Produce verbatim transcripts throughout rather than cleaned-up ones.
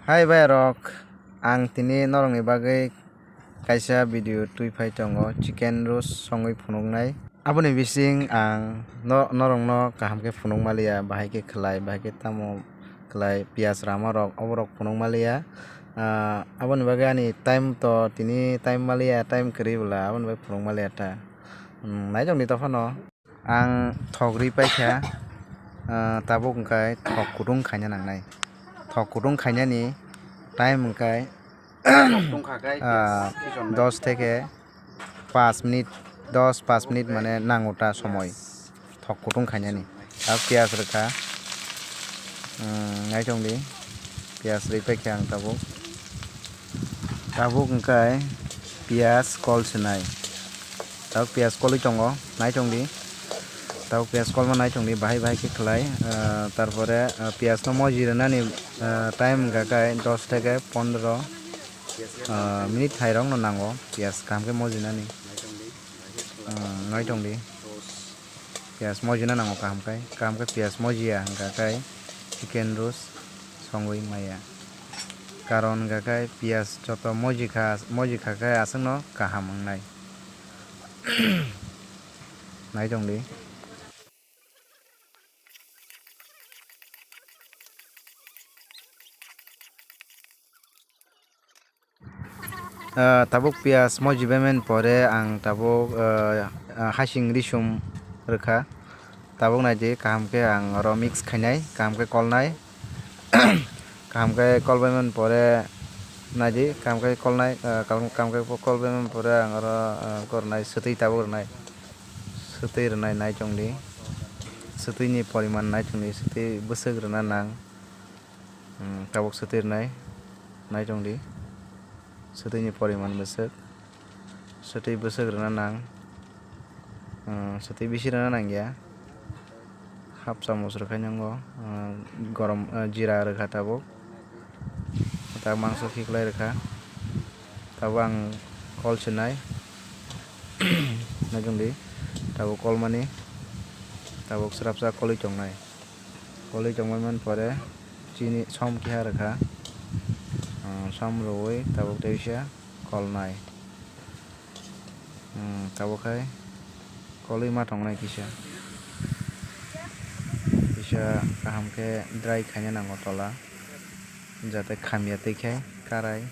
Hai bayarok, ang tini norokni bagwi kaisa video twi phai tongo, chicken roast songwi phunuknai. Aboni bising ang no-, norokno kaham khe phunuk maliya, bahai khe khlai, bahai khe tamo khlai, piyaj rama rok, oborok phunuk maliya. Ah, aboni bagwi ani time to tini time maliya, time kwrwi bwla, aboni bagwi phunuk maliya ta. Hmm, naitok ni topha no. Ang thok rwi paikha, ah, tabuk hwnkhe thok kutung khaina nangnai. Thok kutung khainani time hwnkhe, ah, dos theke paanch minute, dos paanch minute mane nango ta somoi thok kutung khainani. Tabuk piyaj rwkha, hmm, naitongdi, piyaj rwi paikha ang tabuk. Tabuk hwnkhe piyaj kol swnai. Tabuk piyaj kolwi tongo, naitongdi. Tabuk piyaj kolma naitongdi, bahai bahai khe khlai. Ah, tarpore, ah, piyajno moji rwnani, ah, time hwnkha khe dos theke pondro, ah, minute hairokno nango piyaj kaham khe mojinani. Ah, naitongdi. Piyaj mojina nango kaham khai, kaham khe piyaj mojiya hwnkha khai chicken roast songwi maya. Karon hwnkha khai piyaj joto mojikha, mojikha khe aswkno kaham wngnai. Naitongdi. Ah, tabuk piyaj moji baiman pore ang tabuk, ah, ah, hasing risum rwkha. Tabuk naidi kaham khe ang oro mix khainai, kaham khe kolnai. Kaham khe kol baiman pore naidi, kaham khe kolnai, ah, kaham, kaham khe kol baiman pore ang oro, ah, kornai, swtwi tabuk rwnai. Swtwi rwnai naitongdi. Swtwini poriman naitongdi, swtwi bwswk rwna nang. Hmm, tabuk swtwi rwnai, naitongdi. Swtwini poriman bwswk. Swtwi bwswk rwna nang. Hmm, swtwi bisi rwna nangya. Half chamoch rwkha nwngo. Hmm, gorom, eh, jira rwkha tabuk. Tabuk mangso khiklai rwkha. Tabuk ang kol swnai. Naitongdi. Tabuk kolmani. Tabuk srapsa kolwi tongnai. Kolwi tongmani pore chini som keha rwkha. Ah, som rwui tabuk teisa kolnai. Hmm, tabuk khai kolwi ma tongnai kisa. Kisa kaham khe dry khaina nango tola. Jate khamya twi khai karai.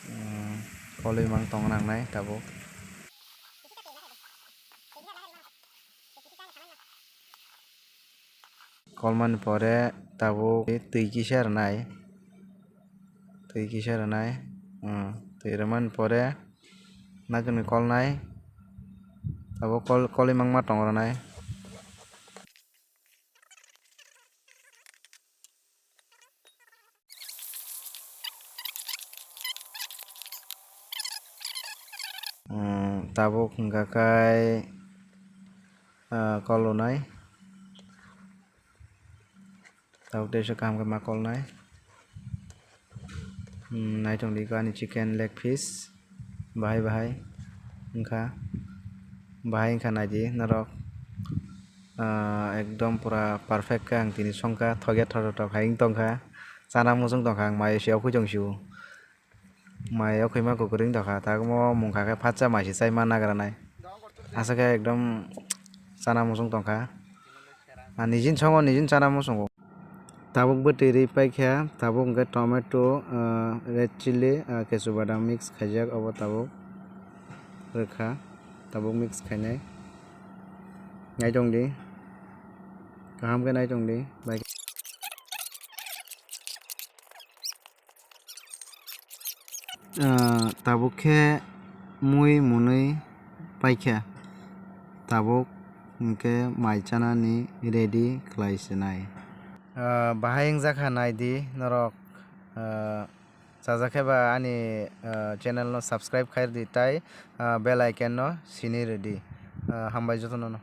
Hmm, kolwi mang tong nangnai tabuk. Kolmani pore tabuk twi kisa rwnai, twi kisa rwnai, hmm, twi rwmani pore naitongni kolnai, tabuk kol, kolwi mangma tong rwnai. Hmm, tabuk hwnkha khai, ah, kolonai. Tabuk teisa kaham khe ma kolnai. Hmm, naitongdi ani chicken leg piece. Bahai bahai wngkha, bahai wngkha naidi norok, ah, ekdom pura perfect khe ang tini songkha, thokya thothotok hai wng tongkha, chana muchung tongkha, ang mai se okhoi tong sio, mai okhoi ma kwrwi wng tongkha, tabukmo mungkha khe phatsa mai se chai ma nagranai, aswk khe ekdom chana muchung tongkha, ah, nijin songo nijin chana muchungo. Tabuk bwtwi rwi paikha, tabuk hwnkhe tomato, ah, red chilli, ah, kesu badam mix khaijak, obo tabuk rwkha, tabuk mix khainai. Naitongdi, kaham khe naitongdi, bai. Ah, tabuk khe mui mwnwi paikha, tabuk hwnkhe mai chanani ready khlai swnai. Ah, bahai wngjakha naidi norok, ah, chajakhe ba ani, ah, channel no subscribe khairwdi tai, ah, bell icon no sini rwdi. Ah, hambai jotono no.